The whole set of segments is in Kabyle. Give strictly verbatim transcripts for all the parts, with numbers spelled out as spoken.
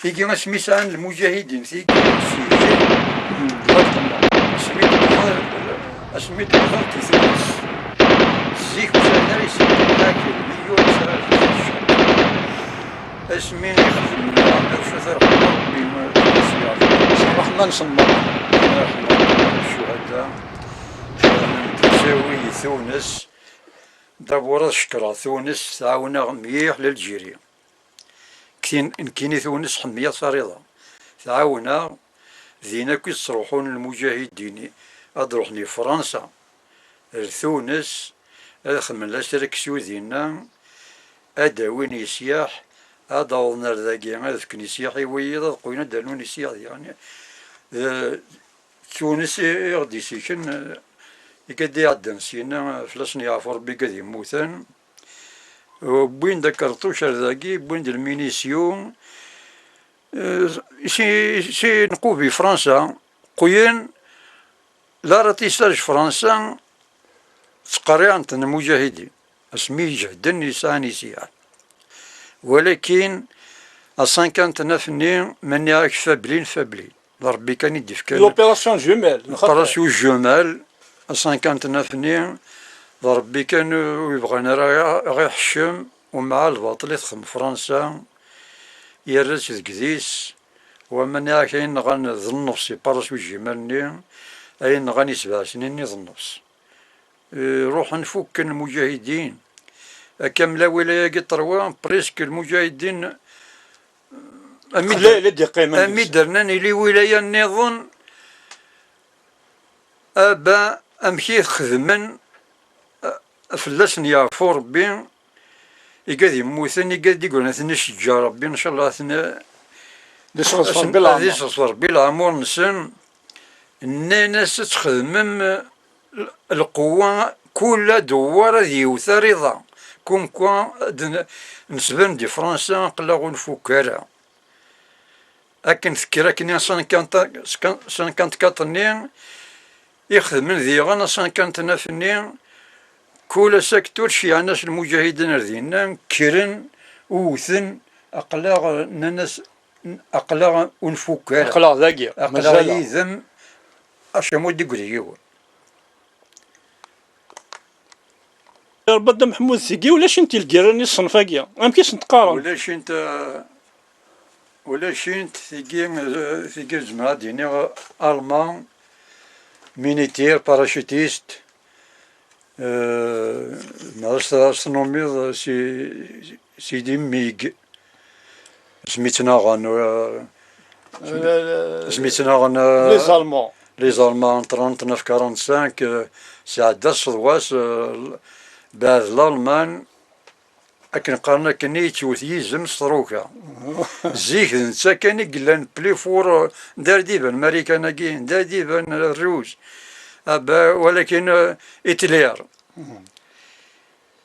Tigi asmi sɛan lmujahidin, tigi, asmi d-wwḍent, asmi d-wwḍent i Tunes. Zik ur sɛin ara iselkimen akk, lmilyu sɛan. Asmi i xedmen lɛamir, ur cfat ara xedmen Rebbi, ma, s ṛṛeḥma-nsen merra. Ṛṛeḥma n ccuhada. Ttawi Tunes. Dabur ad cekkreɣ Tunes, tɛawen-aɣ mliḥ Lelǧiri. Ktin-, nekkini Tunes ḥemmleɣ-tt rriḍa. Tɛawen-aɣ, din akk i ttruḥun lmujahidin, ad ruḥen i Fransa, ar Tunes, ad xedmen la sélection dinna, ad d-awin isyaḥ, ad d-awḍen ar dagi, ad fken isyaḥ i wiyiḍ, ad qwin ad d-rnun isyaḥ diɣen. D Tunes i, i ɣ-d-isiken, eh, i gad iɛeddan syenna, eh, fell-asen yeɛfu Rebbi i gad immuten. Wwin-d akerṭuc ar dagi, wwin-d lminisyu, eh, si, si nqubi Fransa, qwin, la ratissage Fransa, ttqerriɛen-ten lmujahidin. Asmi ijehden yesɛan isyaḥ. Walakin, à cinquante-neuf-nni, ma nniɣ-ak fablin, fablin. D Rebbi kan i d-ifkan. L'opération jumelle, n xaṭer. L'opération jumelle, à cinquante-neuf-nni, d Rebbi kan ur yebɣan ara ɣ-, ɣ-iḥeccem, u mɛa lbaṭel i texdem Fransa, yerra-tt deg idis, wa ma nniɣ-ak ayen nɣan d nnefs, i paras ujimar-nni, ayen nɣan i sebɛa snin-nni d nnefs. Eh, ruḥen fukken lmujahidin. Akka am lawilaya-agi ṭerwa, presque lmujahidin, eh, am i Qlil d-, i d-yeqqimen am i deg-s. D-rnan i lwilaya nniḍen, aba amek i t-xedmen, eh, fell-asen yeɛfu Rebbi, igad yemmuten, igad d-igran, ad ten-iceǧǧa Rebbi, ncallah, ad ten-, ad yesɣeṣṣef Rebbi leɛmer. Ad yesɣeṣṣef Rebbi leɛmer-nsen. Nnan-as ad txedmem l-, lqewwa, kul adewwar ad yewwet ariḍa. Comme quoi, ad n-, nesban di Fransa, aql-aɣ ur nfukk ara. Akken tekker akkenni cinquante, cinquante-quatre-nni, i xedmen diɣen cinquante-neuf-nni, kul asaktur ceyɛen-as lmujahidin ar dinna, kkren, wwten, aql-aɣ, nnan-as, aql-aɣ ur nfukk ara. Aql-aɣ dagi, aql-aɣ mazal-aɣ yid-m, acammu d-igri yiwen. Rebbi Dda Meḥmud, tigi ulac-int i lgirra-nni ṣṣenf-agi. Amek i sent-qqaren? Ulac-int, eh, ulac-int tigi, eh, tigi zemreɣ ad d-iniɣ Alman, militaire, parachutiste, eh, neɣ s, s tnumiḍ si, si di MiG. Asmi ttnaɣen, eh, asmi ttnaɣen, eh, les Allemands. Les Allemands, trente-neuf quarante-cinq, eh, sɛedda s tḍwas, eh, bɛed Lalman, akken qqaren akken i yettwet yizem s tṛuka. Zik d netta kan i yellan plus fort, eh, d ar d-iban Marikan-agi, d ar d-iban Rrus. Ah, ba-, walakin, eh, Hitler.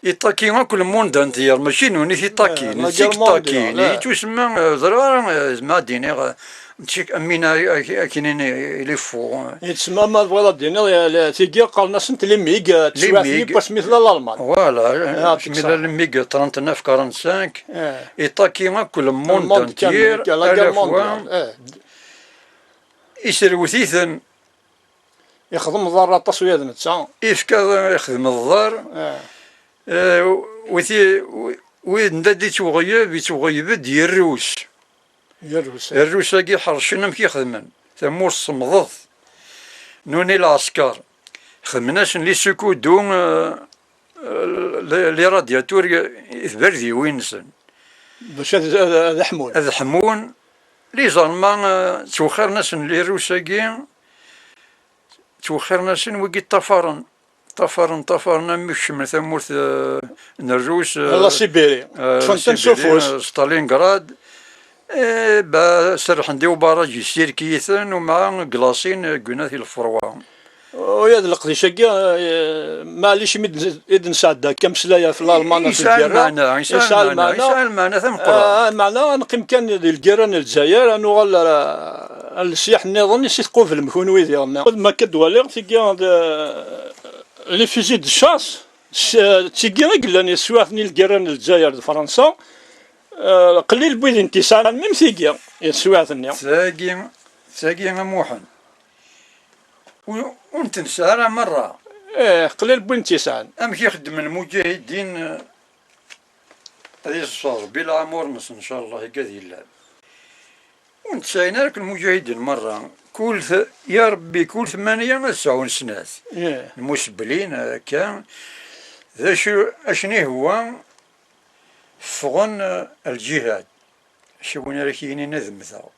Iṭaki akk le monde entier, mačči d nutni i t-iṭakin, eh, la guerre mondiale, eh. Yettusemma, eh, ẓriɣ ara, eh, zemreɣ ad d-iniɣ, eh, netta akken i, akken i, il est fou, eh. Yettsemma, ma tebɣiḍ ad d-tiniḍ, eh, tigi qqaren-asent les MiG, eh, les teswiɛt-nni MiG. N wasmi tella Lalman. Voilà, eh, asmi tella les MiG trente-neuf quarante-cinq, eh, iṭaki akk le monde entier, à la fois. Le monde kamel, la guerre mondiale, eh. Iserwet-iten. Ixdem ḍar aṭas uya d netta. Ifka, ixdem ḍar. Eh. Eh, wi ti-, wi-, wid nda d-ittweɣyeb, ittweɣyeb-d yerrus. Yerrus, eh. Rrus-agi ḥercen amek i xedmen. Tamurt semmḍet. Nuni lɛesker. Xedmen-asen les secours d'eau, eh, les, les radiateurs i tberdiwin-nsen. Bac ad, ad, ad ḥmun. Ad ḥmun. Les Allemands, eh, ttwexxiren-asen les Russes-agi, ttwexxiren-asen wigi ṭṭafaren. Ṭṭafaren, ṭṭafaren, armi kecmen tamurt, eh, n Rrus, eh, la Sibiri. Eh, ṭṭfen-ten s Sibiri, ufus. Eh, Stalingrad. Eh, ba, serrḥen-d i ubaraj, yessirk-iten, u mɛa glasin, eh, ggunat i lferwa. Uya d leqdic-agi, eh, maɛlic imi d-, i d-nesɛedda akka ameslay ɣef Lalman, ɣef lgirra. Yesɛa lmeɛna, yesɛa lmeɛna, yesɛa lmeɛna d ameqqran. Ah, lmeɛna ad neqqim kan di lgirra n Lezzayer, ad nuɣal ar, ar leṣyaḥ nniḍen i s-tqublem kunwi diɣen. Ma akka d-waliɣ, tigi d, les fusils de chasse, s-, d tigi i yellan i teswiɛt-nni lgirra n Lezzayer d Fransa. Eh, qlil n wid n tisɛan, même tigi, i teswiɛt-nni. Tagi, tagi a Muḥend. Ur, ur n-tensa ara merra. Eh, qlil n wid n tisɛan. Amek i xeddmen lmuǧahidin, eh, ad iẓẓer Rebbi leɛmur-nsen, ncallah, igad yellan. Ur n-tesɛin ara akk lmuǧahidin merra. Kul t-, ya Rebbi, kul tmanya ad sɛun snat. Eh. Lmusebbelin, akka. D acu, acni hwa, ffɣen, eh, lǧihad. Acu win ara k-yinin ad mmteɣ.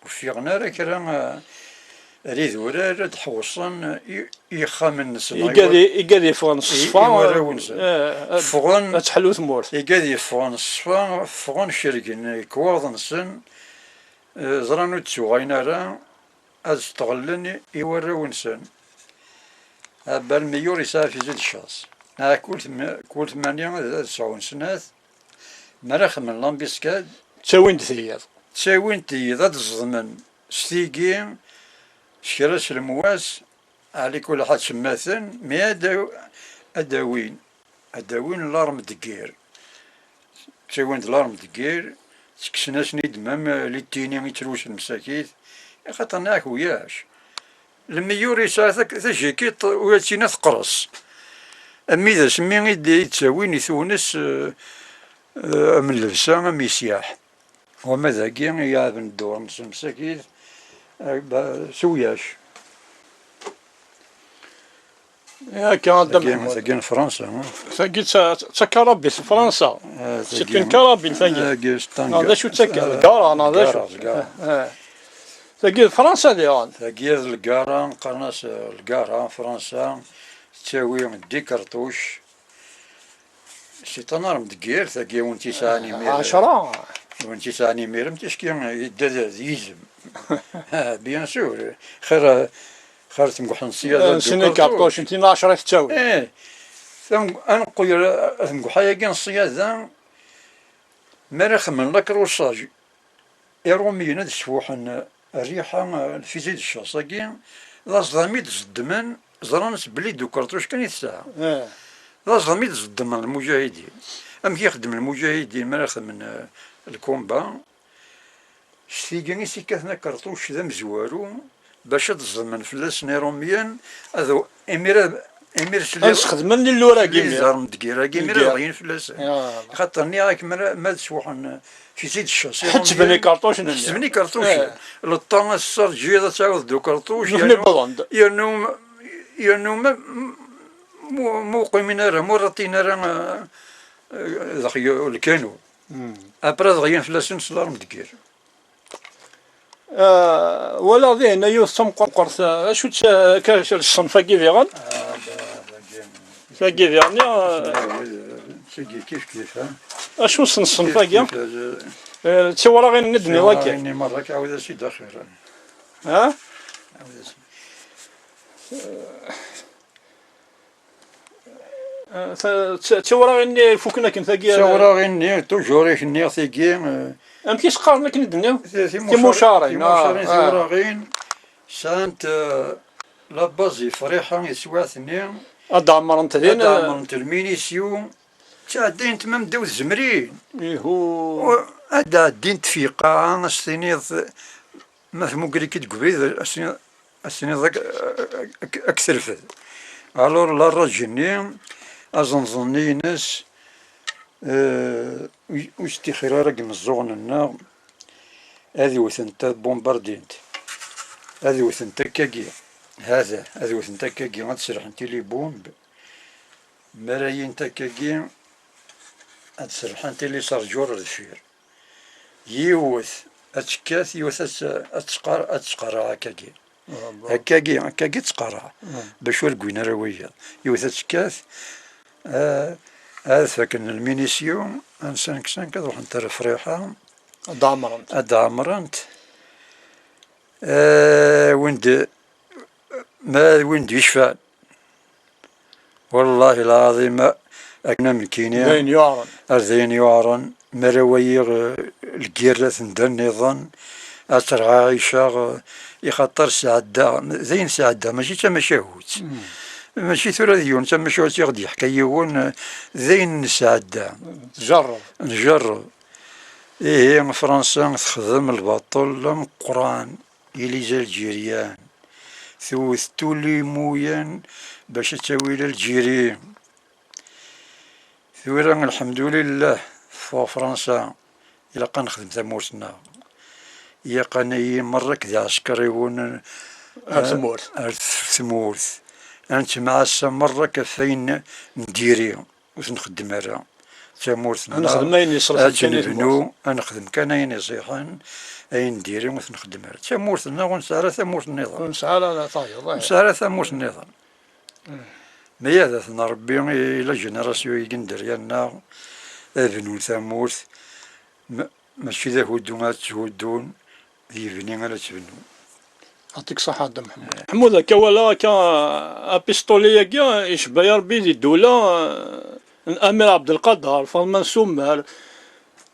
Ur ffiɣen ara kra, eh, ar idurar ad ḥewṣen i, i yixxamen-nsen. Igad i, igad yeffɣen s ṣṣfa, i warraw-nsen. Eh, ad, ffɣen, ad teḥlu tmurt. Igad yeffɣen s ṣṣfa, ffɣen cergen lekwaɣeḍ-nsen, eh, ẓran ur d-ttuɣalen ara, ad sṭeɣlen i, i warraw-nsen. Abal mi yur yesɛa fizi d ccaṣ. Neɣ kul tm-, kul tmanya ad, ad sɛun snat. Mi ara xedmen lambiskad, ttawin-d tiyiḍ. Ttawin-d tiyiḍ, ad d-ẓedmen s tigi, s kra s lemwas, ɛli kul ḥal semmaten, mi ad d-, ad d-awin, ad d-awin l'arme de guerre. Ttawin-d l'arme de guerre, ttekksen-asen-id même les tennis i ttlusen msakit, axaṭer neɣ kuyac. Lmiyur yesɛa tak-, tajakiṭ ula d tinna teqres. Am widas-nni i d-, i d-ttawin i Tunes, eh, eh, am llebsa, am yesyaḥ. Wama dagi i yeɛben dduṛ-nsen msakit, eh, ba-, s uyac. Akka, a Dda Tagi, Meḥmud. Tagi n Fransa, ha? Tagi d ta-, d takarabit n Fransa. Ah, c'est tagi, une carabine, tagi. Tagi, c'est un neɣ d acu d taka? Ah, lgara, neɣ d acu? Lgara, lgara. Ah, ah. Tagi d Fransa diɣen. Tagi d lgara, qqaren-as, eh, lgara, Fransa, tettawi dix cartouches. C'est une arme de guerre, tagi, win tt-yesɛan imir. Ɛecra. Win tt-yesɛan imir, am ticki, yedda d, d yizem. Ah, bien sûr. Xir, xir temguḥ n ṣṣyada, eh, d sin ukerṭuc. Ikerṭucen, tin ɛecra i tettawi. Eh, tam-, aneqquyr, temguḥ-agi n ṣṣyada, mi ara xedmen lakruṣaj, Iṛumyen ad sfuḥen rriḥa, eh, lfizi d ccaṣ-agi, d aẓdam i d-zeddmen, ẓran belli d ukerṭuc kan i tesɛa. Eh. D aẓdam i d-zeddmen lmuǧahidin. Amek i xeddmen lmuǧahidin mi ara xedmen, eh, lkumba? S tigi i s-ikkaten akerṭuc d amezwaru, bac ad ẓedmen fell-asen Iṛumyen, ad, imir, imir sliɣ ad sxedmen lilur-agi, les armes de guerre-agi, imir ad ɣyin fell-asen. Ya. Xaṭer nniɣ-ak, ma, ma ad sfuḥen, eh, fizi d ccaṣ, ḥettben ikerṭucen-nni. Ḥettben ikerṭucen. Eh. Le temps ad tesserǧiḍ, ad tɛawdeḍ d ukerṭuc, nutni yernu, wwḍen-d. Yernu, yernu ma, mu, mu qimin ara, mu rṭin ara, eh, eh, dexi lkanu. Hmm. Après, ad ɣyin fell-asen s l'arme de guerre. Ah, walaɣ dihin yiwet d tameqqrant, ah, acu-tt, ah, akka, ṣṣenf-agi diɣen? Ah, da, dagi. Tagi diɣen, ah, tagi kif kif, ha? Acu-tt ṣṣenf-agi? Kif kif, ah, eh, d tiwraɣin-nni d-tenniḍ akka? Tiwraɣin-nni merra, ɛawed-as-id axir. Ha? Ɛawed-as. Eh, ta-, ta-, tiwraɣin-nni ifuken akken tagi, eh, tiwraɣin-nni, toujours i k-nniɣ tigi, eh, amek i s-qqaren akken i d-nniɣ? Ti-, timucarin, timucarin, ah, timucarin, ah. Tiwraɣin sɛant, eh, la base ifriḥa i teswiɛt-nni. Ad d-ɛemrent din, ad d-ɛemrent lminisyu, ttɛeddayent ma ddaw tzemrin. Ihu. U-, ad d-ɛeddint fi lqaɛa, ad s-tiniḍ, ma tmuger-ik-id deg ubrid, ad s-tiniḍ, ad s-tiniḍ ad k-, ad k-, ad k-terfed. Alors, la rage-nni, aẓenẓen-nni-ines, eh, ur, ur s-ttixir ara deg imeẓẓuɣen-nneɣ, ad wtent, ad bumbardint, ad wtent akkagi, hata, ad wtent akkagi, ad serḥent i les bombes, mi ara yint akkagi, ad serḥent i les chargeurs ar deffir. Yiwet ad tekkat, yiwet ad tt-, ad tqar-, ad tqerreɛ akkagi. Ah, bon. Akkagi, akkagi tettqerreɛ. Ah. Bac ur wwin ara wiyaḍ. Yiwet ad tekkat, ah, ad fakken lminisyu, un cinq cinq, ad ruḥent ar lefriḥa. Ad d-ɛemrent. Ad d-ɛemrent. Ah, win d-, ma d win d-yecfan. Wallahi lɛaḍim, akken am nekkini, d ayen yuɛren. Ar d ayen yuɛren, mi ara waliɣ, eh, lgirrat n da nniḍen, ad terɛa Ɛica, eh, ixaṭer sɛedda, d ayen sɛedda, mačči d tamacahut. Mm. Mačči tura d yiwen tamacahut i ɣ-d-yeḥka yiwen, eh, d ayen nesɛedda. Tjerreb. Njerreb. Ihi, Fransa texdem lbaṭel ameqqran i les Algériens. Tewwet tuli Muyen bac ad tawi Algérie. Tura, lḥemdulillah, teffeɣ Fransa, ilaq ad nexdem tamurt-nneɣ. Ilaq ad nili merra akked iɛeskriwen, ar tmurt. Ar tmurt. Ad nettemɛassa merra ɣef wayen n diri, ur t-nxeddem ara. Tamurt-nneɣ, ad nexdem ayen iṣelḥen kan i tmurt. Ad tt-nebnu, ad nexdem kan ayen iṣiḥen, ayen n diri ur t-nxeddem ara. Tamurt-nneɣ ur nesɛi ara tamurt nniḍen. Ur nesɛi ara tayeḍ, eh. Ur nesɛi ara tamurt nniḍen. Ma ad aten Rebbi i la génération-agi n dderya-nneɣ, ad bnun tamurt, ma-, mačči d ahuddu ad tthuddun, d yebni ara ttbennun. Yeɛṭik ṣṣeḥḥa a Dda Meḥmud. Meḥmud, akka walaɣ akka, apistoli-agi icebba-yi Rebbi di ddula, eh, n Amir Abdelkader, Faḍma n Sumer,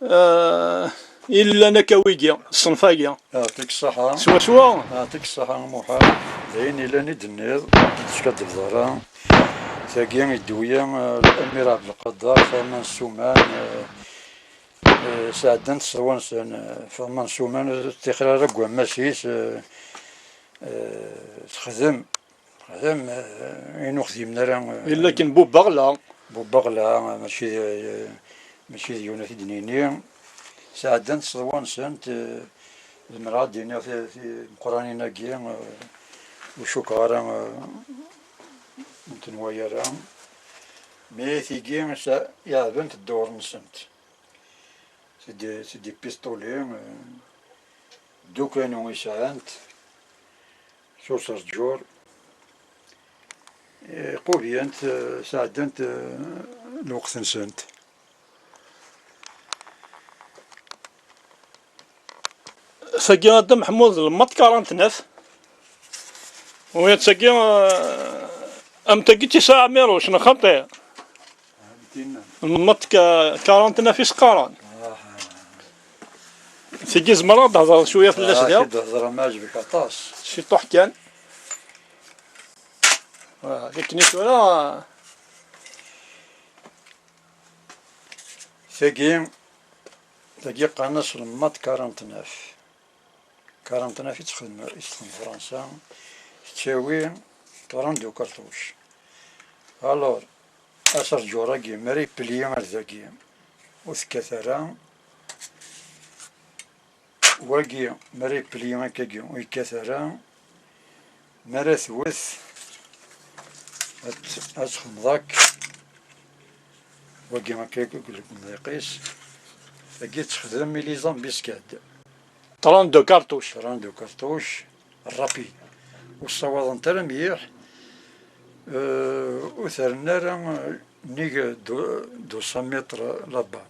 eh, i llan akka wigi, ṣṣenf-agi. Yeɛṭik ṣṣeḥḥa. Swaswa. Yeɛṭik ṣṣeḥḥa a Muḥend. D ayen illan i d-tenniḍ, ur d-teskaddbeḍ ara. Tagi iddu-yi, eh, Amir Abdelkader, Faḍma n Sumer, eh, eh, sɛeddant ṣṣenf-nsen, eh, Faḍma n Sumer, ur tixir ara deg wammas-is, eh, eh, texdem. Xdem, eh, ayen ur xdimen ara, eh, yella akken Bubaɣla. Bubaɣla, eh, mačči d, eh, mačči d yiwen ad t-id-nini. Sɛeddant ṣṣenf-nsent, eh, zemreɣ ad d-iniɣ ti, ti meqqranin-agi, eh, ur cukkeɣ ara, eh, ur tenwa ara. Mi tigi sa-, yeɛbent dduṛ-nsent. C'est des, c'est des pistolets, euh, deux canons i sɛant, s userǧur. Eh, qubiyent, eh, sɛeddant, eh, lweqt-nsent. Tagi a Dda Meḥmud, lemmaṭ quarante-neuf. Waya tagi, eh, am tagi tesɛa Ɛmiruc, neɣ xaṭi? Lemmaṭ ka-, quarante-neuf i s-qqaren. Tigi zemreɣ ad d-hedreɣ cwiya fell-as. Ah, diɣ ad d-hedreɣ, ma ɛejbek aṭas. Ciṭuḥ kan. Voilà, akken i tura. Tagi, tagi qqaren-as lemmaṭ quarante-neuf. Quarante-neuf i texdem, i texdem Fransa, tettawi trente-deux cartouches. Alors, aserǧur-agi, mi ara yepli ar dagi, ur tekkat ara. Wagi, mi ara yepli akkagi, ur yekkat ara. Mi ara tewwet, ad, ad txedmeḍ akk. Wagi akka deg umḍiq-is. Tagi texdem i les embuscades. Trente-deux cartouches. Trente-deux cartouches, rapide. Ur ssawaḍent ara mliḥ. Euh, ur terren ara, euh, nnig deux, deux cents mètres la balle.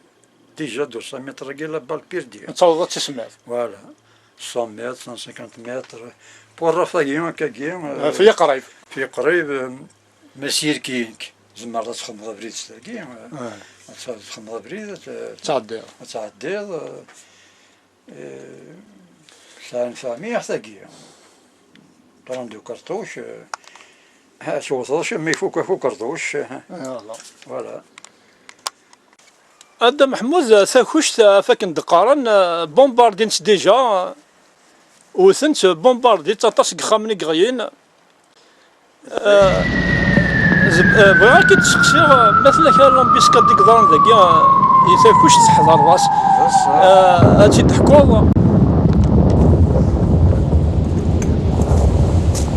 Déjà deux cents mètres-agi la balle perdue. Ad taweḍ ad tismiḍ. Voilà. Cent mètres, cent cinquante mètres. Pour rafagi akkagi, euh, fi qrib. Fi qrib, euh, ma sirkink, tzemreḍ ad txedmeḍ abrid s tagi, euh, ad txedmeḍ abrid, ad t-, ad tɛeddiḍ. Ad tɛeddiḍ, euh, Eh, sɛan fahmiɣ tagi. Trente-deux cartouches, eh, tewteḍ acemma ifuk akk ukerṭuc. Voilà. Voilà. A Dda Meḥmud, takuct, ɣef akken d-qqaren, eh, bombardin-tt déjà, wten-tt, bombardin-tt aṭas n yexxamen i yeɣlin. Eh, zeb-, eh, bɣiɣ ad k-id-sseqsiɣ, eh, ma tella kra n l'embuscade i yeḍran dagi, eh, i takuct tḥeḍreḍ-as. Eh, ad tt-id-teḥkuḍ.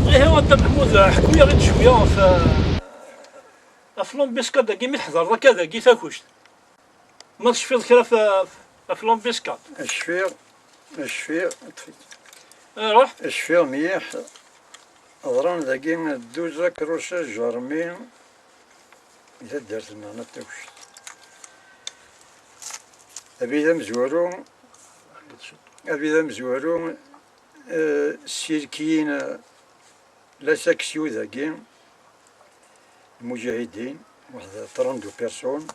Ihi, a Dda Meḥmud, eh, ḥku-yaɣ-id cwiya ɣef, eh, ɣef l'embuscade-agi mi tḥeḍreḍ akka dagi i takuct. Ma tecfiḍ kra f-, f-, ɣef l'embuscade? Cfiɣ, cfiɣ, ṭṭfit. Eh, ruḥ. Cfiɣ mliḥ, ḍran dagi douze accrochages armés i taddart-nneɣ n At Takuct. Abrid amezwaru, abrid amezwaru, eh, sirkin, eh, la section dagi, lmuǧahidin, waḥed trente-deux personnes.